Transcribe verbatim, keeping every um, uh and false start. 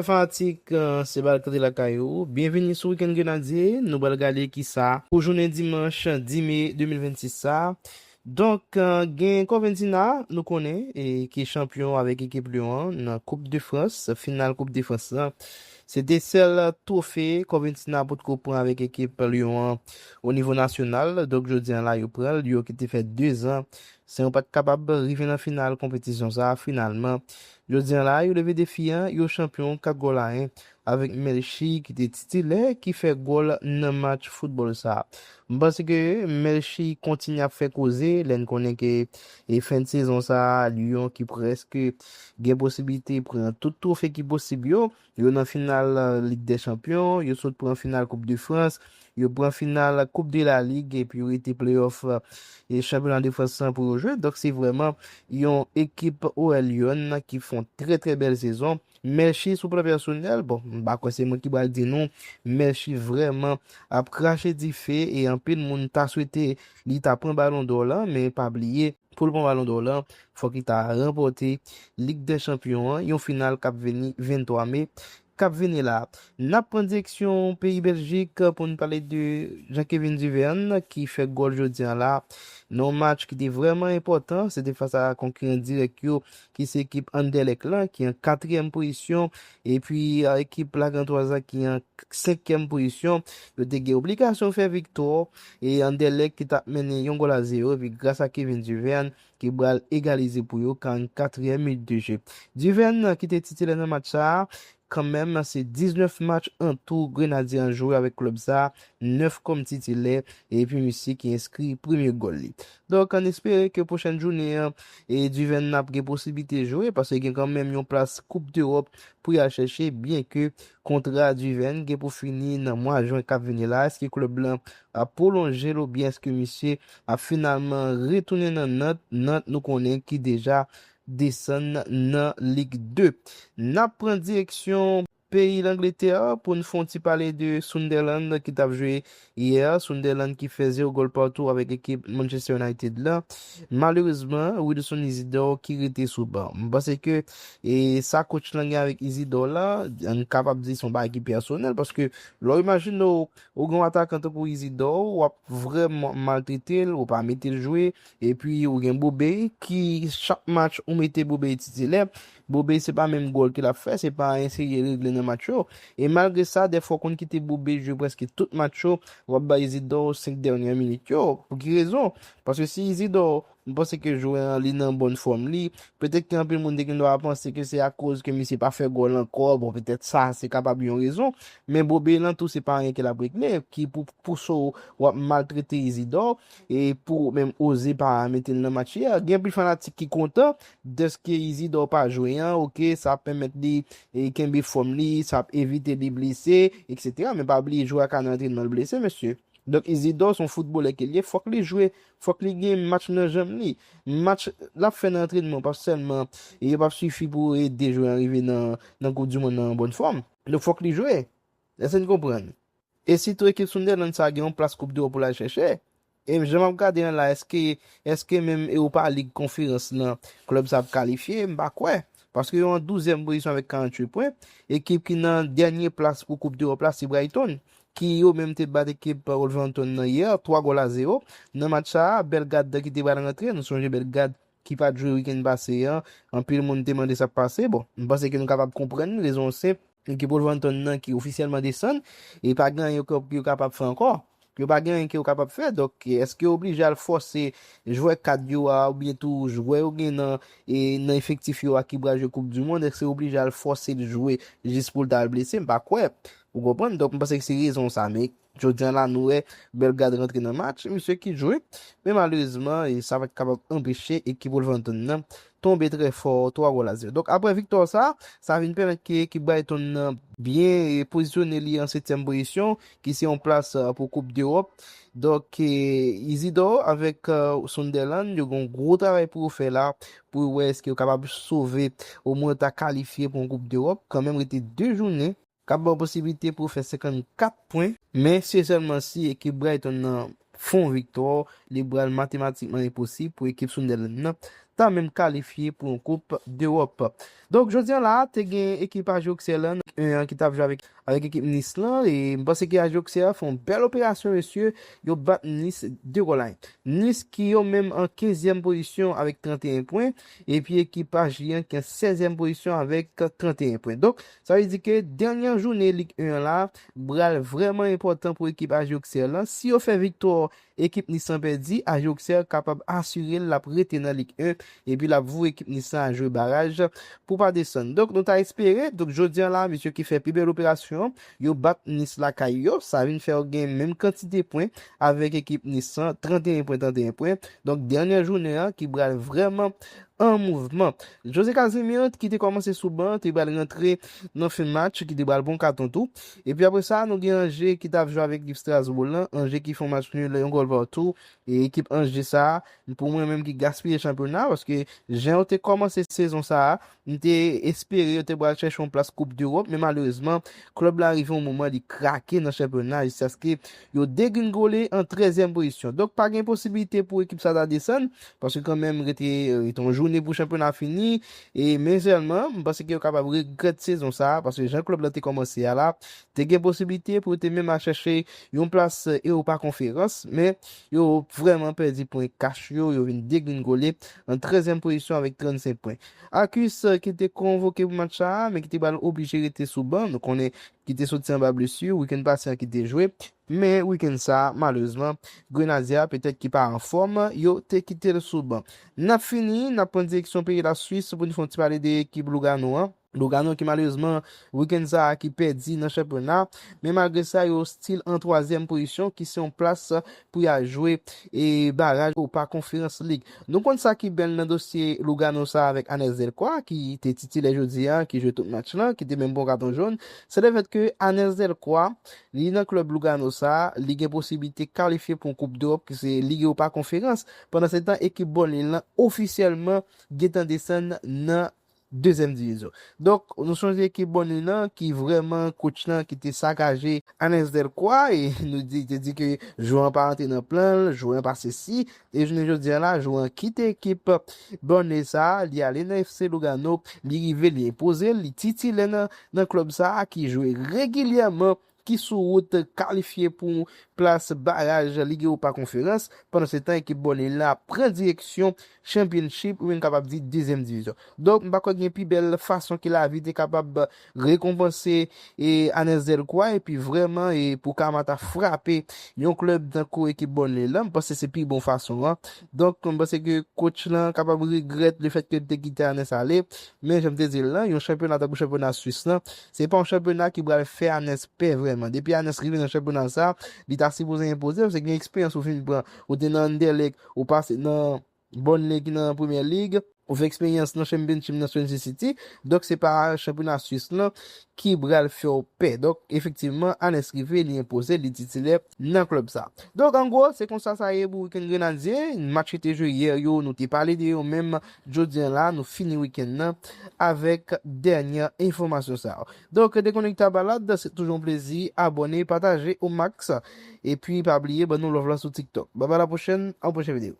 Fanatik, euh, se bal k antre lakay ou. Byenvini sou Weekend Grenadye. Nou pral gade kisa pou jounen dimanch dis me de mil vennsis sa. Donk, euh, gen Corventina, nou konnen, e ki chanpyon avèk ekip Lyon an nan Koup de Frans, final Koup de Frans lan. Se te sèl twofe Corventina potko pran avèk ekip Lyon an o nivo nasyonal. Donk, jodi an la, yo pran l, yo ki te fè dezan san yo pa t kapab rive nan final konpetisyon sa a. Finalman, jodi an la, yo leve defi an, yo chanpyon kat gòl a en avèk Melchie ki te titilè, ki fè gòl nan match foutbòl sa a. M panse ke Melchie kontinye ap fè koze, lè n konnen ke e fen de sezon sa a, Lyon ki prèske gen posiblite pran tout twofe ki posib yo, yo nan final, euh, Lig dè Chanpyon, yo sot pran final Koup de Frans, yo pran final Koup de la Lig, epi yo rete pleyòf, euh, e chanpyona de Frans lan pou yo jwe. Donk, se vrèman yon ekip O L Lyon ki fè yon trè, trè bèl sezon. Melchie, sou plan pèsonèl, bon, m pa kwè se mwen ki pral di nou, Melchie vrèman ap krache dife e anpil moun ta swete li ta pran Balon dò lan, men pa bliye, pou l pran Balon dò lan, fòk li ta ranpòte Lig dè Chanpyon an, yon final k ap vini venntwa me k ap vini la. N ap pran direksyon peyi Bèljik pou n pale de Jean-Kevin Duverne ki fè gòl jodi an la nan yon match ki te vrèman enpòtan. Se te fas a konkiran dirèk yo ki se ekip Anderlecht lan ki an katriyèm pozisyon, epi, euh, ekip Lagantwaz la ki an senkyèm pozisyon. Yo te gen obligasyon fè viktwa e Anderlecht ki t ap mennen yon gòl a zewo, epi gras a Kevin Duverne ki pral egalize pou yo karannkatriyèm minit de jeu. Duverne ki te titilè nan match sa a, kanmenm, se diznèf match an tou Grenadye an jwe avèk klèb sa a, nèf kòm titilè, epi misye ki enskri premye gòl li. Donk, ann espere ke pwochèn jounen an, e Duverne ap gen posiblite jwe, paske gen kanmenm yon plas Koup Dewòp pou y al chèche, byenke kontra Duverne gen pou fini nan mwa jen k ap vini la. Èske klèb lan ap pwolonje l oubyen èske misye ap finalman retounen nan Nantes? Nantes, nou konnen ki deja desann nan Lig de. N ap pran direksyon peyi Langletè pou n fè yon ti pale de Sunderland ki t ap jwe yè. Sunderland ki fè zewo gòl patou avèk ekip Manchester United la. Malerezman, Wilson Isidore ki rete sou ban. M panse ke, e sa coach lan gen avèk Isidore la, n kapab di se yon bagay ki pèsonèl, paske lè w imajine w, ou gen yon atakan tankou Isidore, w ap vrèman maltrete l, ou pa mete l jwe, epi ou gen Bobey ki chak match ou mete Bobey titilè, Bobey se pa menm gòl ke l ap fè, se pa anyen serye l regle nan match yo. E malgre sa, dèfwa w konn kite Bobey jwe prèske tout match yo, w ap bay Isidore senk dènyè minit yo. Pou ki rezon? Paske si Isidore, m panse ke jwè an li nan bòn fòm li, petèt ke anpil moun te gen dwa panse ke se akoz ke misye pa fè gòl ankò, bon, petèt sa se kapab yon rezon, men Bobey lan tou se pa anyen ke l ap regle, ki pou pouse w w ap maltrete Isidore, e pou w menm oze pa mete l nan match yè. Gen anpil fanatik ki kontan dèske Isidore pa jwe an, oke, sa ap pèmèt li, e, kenbe fòm li, sa ap evite li blese, etsetera. Men pa bliye jwè a ka nan antrènman l blese, mesye. Donk, Isidore se yon foutbolè ke l ye, fòk li jwe, fòk li gen match nan janm li. Match l ap fè nan antrènman p ap sèlman, e yo p ap sifi pou ede jwè an rive nan, nan Koup di Monn nan an bòn fòm. Donk, fòk li jwe. Èske n konprann? E sitou ekip Sunderland sa gen yon plas Koup Dewòp pou l al chèche. E jan m ap gade an la, èske, èske menm Europa League konferans lan, klèb sa ap kalifye? M pa kwè. Paske yo an douzyèm pozisyon avèk karanntuit pwen. Ekip ki nan dènye plas pou Koup Dewòp la, se Brighton, ki yo menm te bat ekip Wolverhampton nan yè, twa gòl a zewo. Nan match sa a, Bellegarde ki te pral rantre, nou sonje Bellegarde ki pa t jwe wikenn pase an, anpil moun te mande sa k pase. Bon, m panse ke nou kapab konprann rezon senp. Ekip Wolverhampton nan ki ofisyèlman desann, e pa gen anyen yo, yo kapab fè ankò. Yo pa gen anyen ke yo kapab fè. Donk, èske yo oblije al fòse jwè kad yo a, oubyen tou jwè yo gen nan, e, nan efektif yo a ki pral jwe Koup di Monn, èske yo oblije al fòse l jwe jis pou l ta al blese? M pa kwè. Ou konprann? Donk, m panse ke se rezon sa. Men, jodi an la, nou wè Bellegarde rantre nan match, misye ki jwe. Men malerezman, e sa pa t kapab anpeche ekip Wolverhampton nan tonbe trè fò, twa gòl a zewo. Donk, apre viktwa sa, sa vin pèmèt ke ekip Brighton nan byen, e, pozisyone li an setyèm pozisyon, ki se yon plas, e, pou Koup Dewòp. Donk, e, Isidore avèk, e, Sunderland, yo gen yon gwo travay pou yo fè la, pou yo wè èske yo kapab sove, omwen ta kalifye pou yon Koup Dewòp. Kanmenm rete de jounen, k ap ba w posiblite pou w fè senkannkat pwen. Men se sèlman si ekip Brighton nan fè yon viktwa, li pral matematikman enposib pou ekip Sunderland nan ta menm kalifye pou yon koup dewòp. Donk jodi a la, te gen ekip Aji Oksè lan, en an ki t ap jwe avèk, avèk ekip Nis lan, e m panse ke Aji Oksè fè yon bèl operasyon, mesye, yo bat Nis de gòl a en. Nis ki yo menm an kenzyèm pozisyon avèk trannteyen pwen, epi ekip Aji an ki an sèzyèm pozisyon avèk trannteyen pwen. Donk sa vle di ke dènye jounen Lig en an la pral vrèman enpòtan pou ekip Aji Oksè lan. Si yo fè viktwa, ekip Nis lan pèdi, Aji Oksè kapab asire l l ap rete nan Lig en, epi l ap voye ekip Nis lan al jwe baraj pou pa desann. Donk nou ta espere, donk jodi a la, mesye ki fè pi bèl operasyon, yo bat Nis lakay yo, sa vin fè yo gen menm kantite pwen avèk ekip Nis lan, trannteyen pwen, trannteyen pwen. Donk dènye jounen an ki pral vrèman an mouvman. Jose Casimir, ki te kòmanse sou ban, te pral rantre nan fen match, ki te pral pran katon tou. Epi apre sa, nou gen Anje ki t ap jwe avèk ekip Strasbourg lan. Anje ki fè yon match nil, yon gòl patou. E ekip Anje sa a, pou mwen menm ki gaspiye chanpyona, paske jan yo te kòmanse sezon sa a, m te espere yo te pral chèche yon plas Koup Dewòp, men malerezman, klèb la rive yon moman li krake nan chanpyona, jiskaske yo degringole an trèzyèm pozisyon. Donk pa gen posiblite pou ekip sa ta desann, paske kanmenm rete, rete yon jounen pou chanpyona fini, e men sèlman, m panse ke yo kapab regrèt sezon sa a, paske jan klèb la te kòmanse a la, te gen posiblite pou yo te menm al chèche yon plas Ewopa Konferans, men yo vrèman pèdi pwen kach yo, yo vin degringole an trèzyèm pozisyon avèk trannsenk pwen. Akis, ki te konvoke pou match sa a, men ki te pral oblije rete sou ban, nou konnen ki te soti anba blesi wikenn pase an ki te jwe, men wikenn sa a, malerezman, Grenadye a petèt ki pa anfòm, yo te kite l sou ban. N ap fini, n ap pran direksyon peyi Laswis pou n fè yon ti pale de ekip Lugano an. Lugano ki malerezman, wikenn sa a ki pèdi nan chanpyona, men malgre sa, yo still an twazyèm pozisyon, ki se yon plas pou y al jwe e baraj Ewopa Conference League. Nou konn sa ki bèl nan dosye Lugano sa avèk Anes Delcroix, ki te titilè jodi a, ki jwe tout match lan, ki te menm pran katon jòn. Se lefèt ke Anes Delcroix, li nan klèb Lugano sa, li gen posiblite kalifye pou yon Koup Dewòp, ki se Lig Ewopa Konferans. Pandan se tan, ekip Burnley lan ofisyèlman gentan desann nan dezyèm divizyon. Donk, nou sonje ekip Burnley lan ki vrèman coach lan ki te sakaje Anes Delcroix, e nou di, te di ke jwè an pa rantre nan plan l, jwè an pa sesi, e jounen jodi a la, jwè an kite ekip Burnley sa, li ale nan F C Lugano, li rive, li enpoze l, li titilè nan, nan klèb sa ki jwe regilyèman, ki sou wout kalifye pou plas baraj Lig Ewopa Konferans. Pandan se tan, ekip Burnley la pran direksyon Championship, oubyen n kapab di dezyèm divizyon. Donk, m pa kwè gen pi bèl fason ke lavi te kapab rekonpanse e Anes Delcroix, epi vrèman, e pou Kamata frape yon klèb tankou ekip Burnley lan, m panse se pi bon fason an. Donk, m panse ke coach lan kapab regrèt lefèt ke l te kite Anes ale, men jan m te di l lan, yon chanpyona tankou chanpyona Swis lan, se pa yon chanpyona ki pral fè Anes pè vrèman. Depi Anes rive nan chanpyona sa, li ta sipoze enpoze l, paske gen eksperyans ou fin pran. Ou te nan Anderlecht, ou pase nan Burnley ki nan Premyè Lig, ou fè eksperyans nan Championship nan Swansea City. Donk, se pa chanpyona Swis lan ki pral fè w pè. Donk, efektivman, Anes rive, li enpoze, li titilè nan klèb sa. Donk, an gwo, se konsa sa ye pou Weekend Grenadye. Match ki te jwe yè yo, nou te pale de yo menm. Jodi a la, nou fini wikenn nan avèk dènye enfòmasyon sa yo. Donk, Dekonekte a Balad, se toujou yon plezi. Abòne, pataje au max. Epi, pa bliye, ban nou love la sou TikTok. Bye bye, la pwochèn, an pwochen videyo.